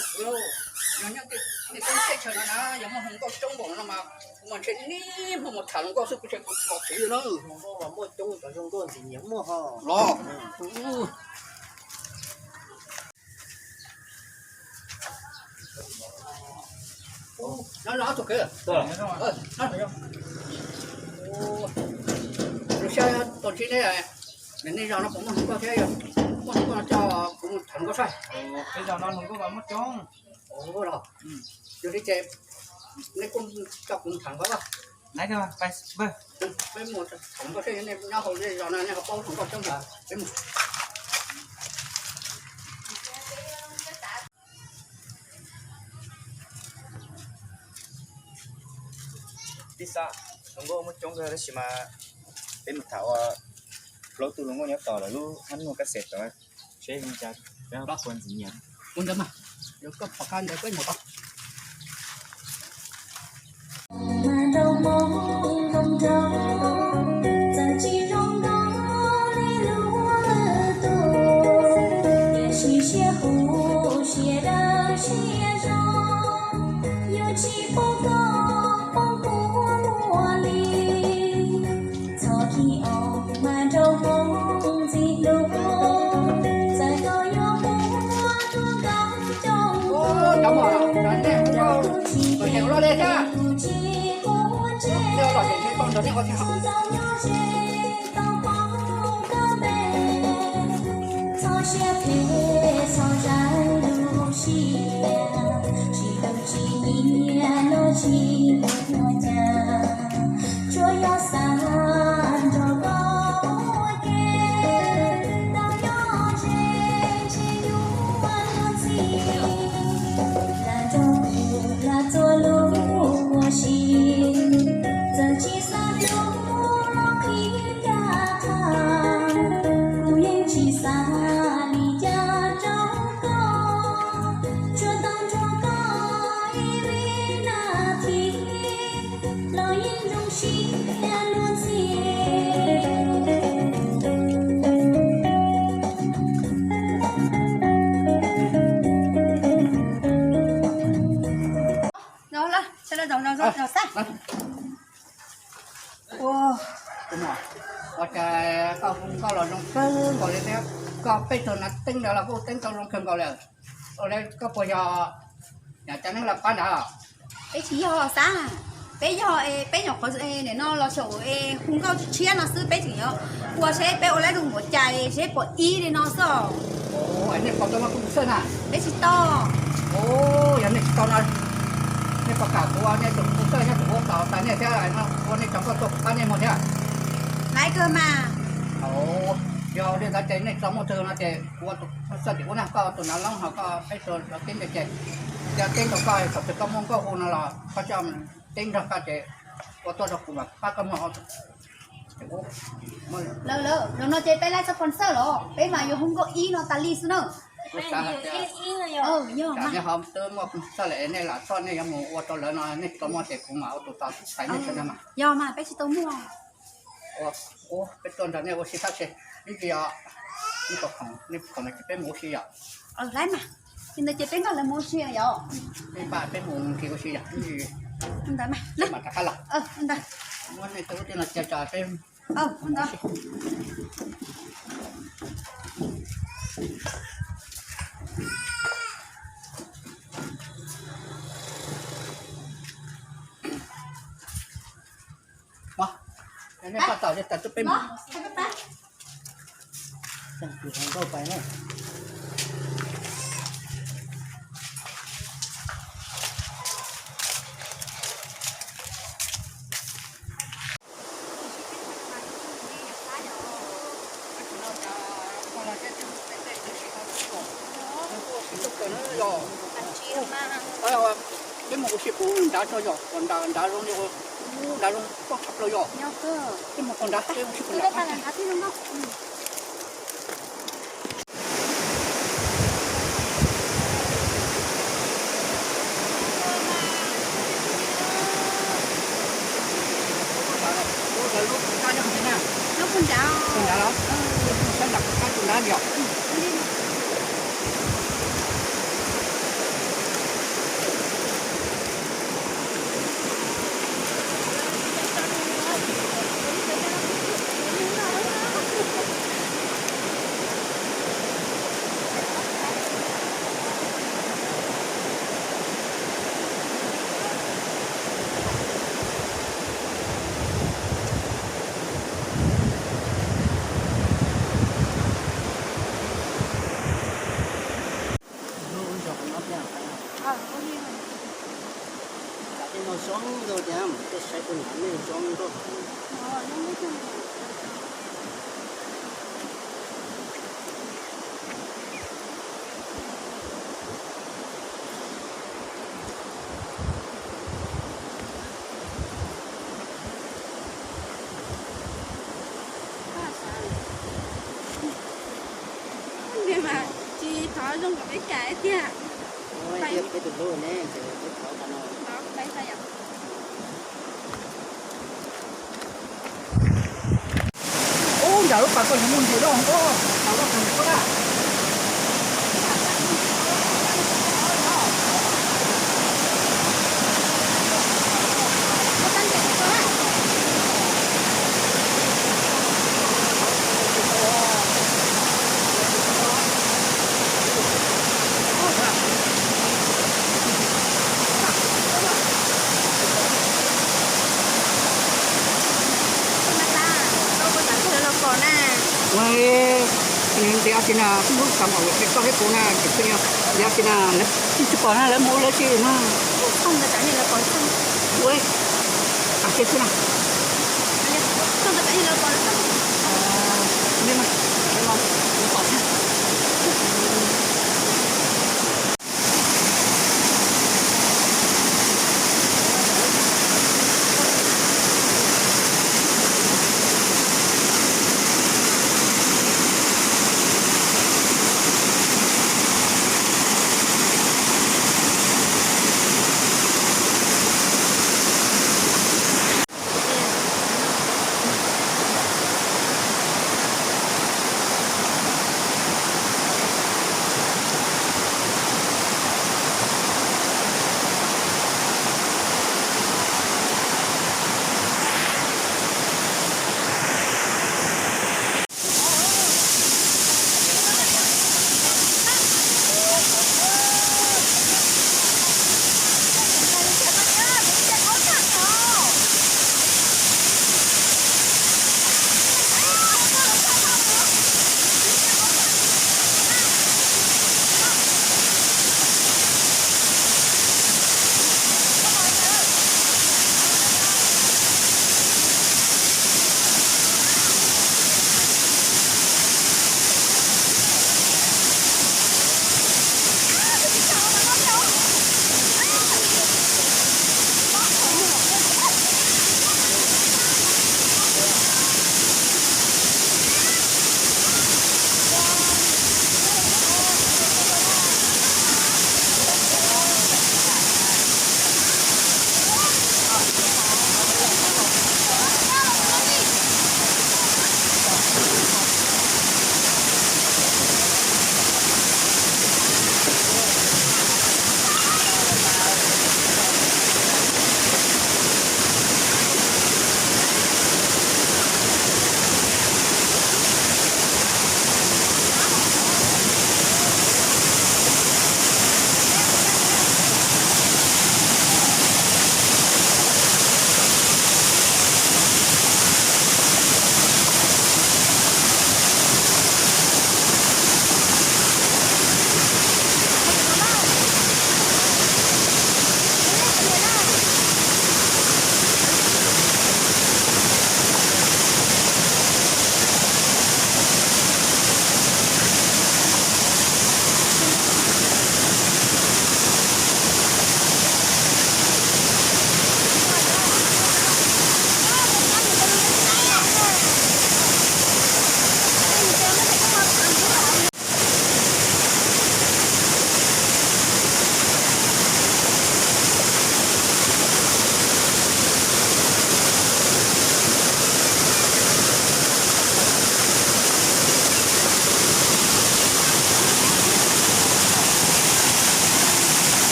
Yog nyob tej teb chaws no na, yog muaj hluas nkauj coob npaum no mas kuv mas ntshe niaj hmo mus tham hluas nkauj xwb, kuv ntshe kuv tsis los khiav li na. Hluas nkauj mas muaj coob, cov zoo nkauj ntxim nyiam muaj ho los. Nyob zoo ob tug kwv. Zoo siab tau ntsib neb, nej zos no puas muaj hluas nkauj thiab, yog muaj hluas nkauj no coj kuv mus tham hluas nkauj saib. Peb zos no hluas nkauj mas muaj coob. Ua los, yog li ces neb kuj coj kuv mus tham hluas nkauj. Peb mus tham hluas nkauj saib, nej nyob hauv zej zos no nej ho paub hluas nkauj coob heev, peb mus. Peb xav hluas nkauj muaj coob kawg tab sis mas peb mus tham ua plaub tug hluas nkauj nyob tom lawv lub hab nuj kab xes tod seb zoo cas, peb ho puas ntxim nyiam. Ua ntawd mas, yuav koj pom qab ntawd peb mus tod. Cov muam, nej ua loj li thiab. Nej ua lom zem ntshe tau nrog nej ua thiab. Ua cas koj hu nkauj los zoo kawg nkaus li thiab, koj peb tug nav teeb ntawd los kuj teeb tau zoo kawg nkaus li. Ua li koj puas yog nyuam cov neeg lawv pab ntawd? Peb tsis yog xab, peb yog, peb nyuam qhuav nim no los xyaum hu nkauj tshiab no xwb, peb tseem yuav ua seb peb ua lab zoo npaum cas seb puas ib li no xwb. Nej puas tau muaj tus xawj na? Peb tsis tau. Yog nej tsis tau no, nej puas kam kuv ua nej tus xawj nyob tus ub tos tas nej thiab ua nej cov nkauj tuaj pab nej muag thiab? Laiv kawg mas. Yog li ntawd ces nej tsis tau muaj twg no ces kuv ua tus xawj tim ub na, koj ua tus nav loob ho koj peb tus nav teeb ntawd ces, yog teeb rau koj thaum twg koj muaj nkauj hu no los koj coj teeb nrog koj ces ua tuaj rau kuv mam pab koj muag. Lawm lawm, zaum no ces peb laib txog pon xawj los peb mas yuav hu nkauj ib no tas li xwb na. Yog nej ho twb muaj xawj lawm nej lam txhob nej yuav mus ua rau lawv no nej tsis tau muaj ces kuv mam ua tus tos xaiv nej tso na mas. Yog mas peb tsis tau muaj. Ua, peb tuaj nrog nej ua si tab sis ib ntsis os, nej khoom no ces peb mus ua si yom. Laiv mas, ntawd ces peb nrog lawv mus ua si yom. Peb npaj peb mus nrhiav ua si yom. Ntawd mas, peb mam rov qab los. Ntawd, muab nej tus ub tij no cia tso peb mus ua si. Nej pab tau, tau twb peb mus. Peb mus ua si puag nrad tso yom, puag nrad, nrad zoo li, nrad zoo koj tshaj plaws yom. Peb mus puag nrad, peb ua si puag nrad. Nyob puag nrad, puag nrad los? Sab nram qab puag nrad yom. Zoo nkauj tiag, tuaj saib tus nav nej zoo nkauj. Mas tsis thov zoo kom peb kam tiag. Peb tus hlub ne, peb thov qhov no. Ub, nram lub pas koj yuav muaj ntses loj, nram lub pas koj na. Ua, ntiav si na, lub kam ua koj thiab kuv na, ces pheej ntiav si na, lawv tsis pom na, lawv mus lawv tsis na. Ua, tam sim xwb na.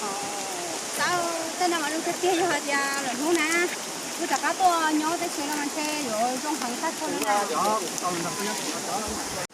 Xav tej no mas lub tiag tiag yog hais tias lwm hnub na, wb rov qab tuaj nyob teb chaws no mas ntshe yuav zoo heev tag nrho li na.